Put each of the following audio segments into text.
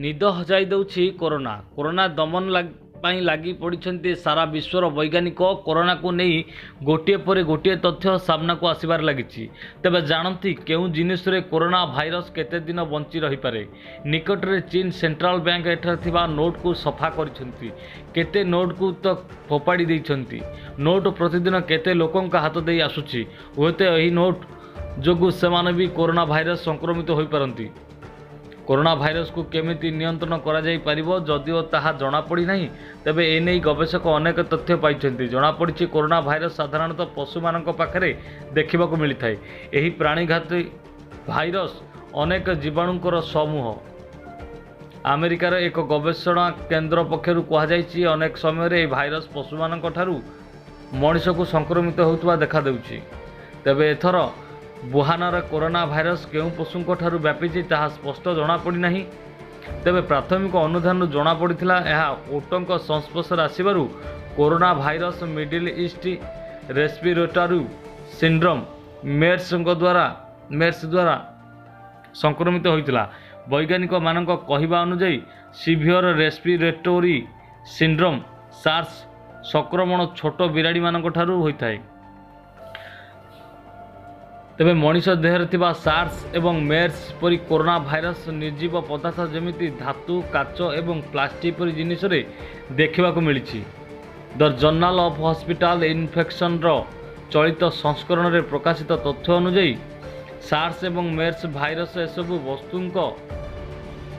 ନିଦ ହଜାଇ ଦେଉଛି କରୋନା। କରୋନା ଦମନ ପାଇଁ ଲାଗି ପଡ଼ିଛନ୍ତି ସାରା ବିଶ୍ୱର ବୈଜ୍ଞାନିକ। କରୋନାକୁ ନେଇ ଗୋଟିଏ ପରେ ଗୋଟିଏ ତଥ୍ୟ ସାମ୍ନାକୁ ଆସିବାରେ ଲାଗିଛି। ତେବେ ଜାଣନ୍ତି କେଉଁ ଜିନିଷରେ କରୋନା ଭାଇରସ କେତେ ଦିନ ବଞ୍ଚି ରହିପାରେ? ନିକଟରେ ଚୀନ ସେଣ୍ଟ୍ରାଲ ବ୍ୟାଙ୍କ ଏଠାରେ ଥିବା ନୋଟକୁ ସଫା କରିଛନ୍ତି। କେତେ ନୋଟକୁ ତ ଫୋପାଡ଼ି ଦେଇଛନ୍ତି। ନୋଟ ପ୍ରତିଦିନ କେତେ ଲୋକଙ୍କ ହାତ ଦେଇ ଆସୁଛି। ହୁଏତ ଏହି ନୋଟ ଯୋଗୁଁ ସେମାନେ ବି କରୋନା ଭାଇରସ ସଂକ୍ରମିତ ହୋଇପାରନ୍ତି। କରୋନା ଭାଇରସକୁ କେମିତି ନିୟନ୍ତ୍ରଣ କରାଯାଇପାରିବ, ଯଦିଓ ତାହା ଜଣାପଡ଼ିନାହିଁ, ତେବେ ଏନେଇ ଗବେଷକ ଅନେକ ତଥ୍ୟ ପାଇଛନ୍ତି। ଜଣାପଡ଼ିଛି, କରୋନା ଭାଇରସ ସାଧାରଣତଃ ପଶୁମାନଙ୍କ ପାଖରେ ଦେଖିବାକୁ ମିଳିଥାଏ। ଏହି ପ୍ରାଣୀଘାତୀ ଭାଇରସ ଅନେକ ଜୀବାଣୁଙ୍କର ସମୂହ। ଆମେରିକାର ଏକ ଗବେଷଣା କେନ୍ଦ୍ର ପକ୍ଷରୁ କୁହାଯାଇଛି, ଅନେକ ସମୟରେ ଏହି ଭାଇରସ ପଶୁମାନଙ୍କ ଠାରୁ ମଣିଷକୁ ସଂକ୍ରମିତ ହେଉଥିବା ଦେଖାଦେଉଛି। ତେବେ ଏଥର ବୁହାନର କରୋନା ଭାଇରସ କେଉଁ ପଶୁଙ୍କ ଠାରୁ ବ୍ୟାପିଛି, ତାହା ସ୍ପଷ୍ଟ ଜଣାପଡ଼ିନାହିଁ। ତେବେ ପ୍ରାଥମିକ ଅନୁଧ୍ୟାନରୁ ଜଣାପଡ଼ିଥିଲା, ଏହା ଓଟଙ୍କ ସଂସ୍ପର୍ଶରେ ଆସିବାରୁ corona virus Middle East respiratory syndrome MERS ଦ୍ୱାରା ସଂକ୍ରମିତ ହୋଇଥିଲା। ବୈଜ୍ଞାନିକମାନଙ୍କ କହିବା ଅନୁଯାୟୀ, ସିଭିଅର ରେସ୍ପିରେଟୋରୀ ସିଣ୍ଡ୍ରୋମ୍ ସାର୍ସ ସଂକ୍ରମଣ ଛୋଟ ବିରାଡ଼ିମାନଙ୍କ ଠାରୁ ହୋଇଥାଏ। ତେବେ ମଣିଷ ଦେହରେ ଥିବା ସାର୍ସ ଏବଂ ମେର୍ସ ପରି କରୋନା ଭାଇରସ ନିର୍ଜୀବ ପଦାର୍ଥ ଯେମିତି ଧାତୁ, କାଚ ଏବଂ ପ୍ଲାଷ୍ଟିକ ପରି ଜିନିଷରେ ଦେଖିବାକୁ ମିଳିଛି। ଦ ଜର୍ନାଲ ଅଫ୍ ହସ୍ପିଟାଲ ଇନଫେକ୍ସନର ଚଳିତ ସଂସ୍କରଣରେ ପ୍ରକାଶିତ ତଥ୍ୟ ଅନୁଯାୟୀ, ସାର୍ସ ଏବଂ ମେର୍ସ ଭାଇରସ ଏସବୁ ବସ୍ତୁଙ୍କ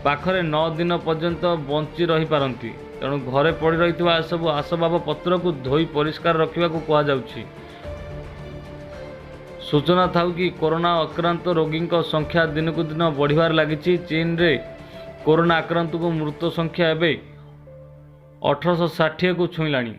ପାଖରେ 9 ଦିନ ପର୍ଯ୍ୟନ୍ତ ବଞ୍ଚି ରହିପାରନ୍ତି। ତେଣୁ ଘରେ ପଡ଼ି ରହିଥିବା ଏସବୁ ଆସବାବପତ୍ରକୁ ଧୋଇ ପରିଷ୍କାର ରଖିବାକୁ କୁହାଯାଉଛି। ସୂଚନା ଥାଉ କି, କରୋନା ଆକ୍ରାନ୍ତ ରୋଗୀଙ୍କ ସଂଖ୍ୟା ଦିନକୁ ଦିନ ବଢ଼ିବାରେ ଲାଗିଛି। ଚୀନରେ କରୋନା ଆକ୍ରାନ୍ତଙ୍କ ମୃତ୍ୟୁ ସଂଖ୍ୟା ଏବେ 1860କୁ ଛୁଇଁଲାଣି।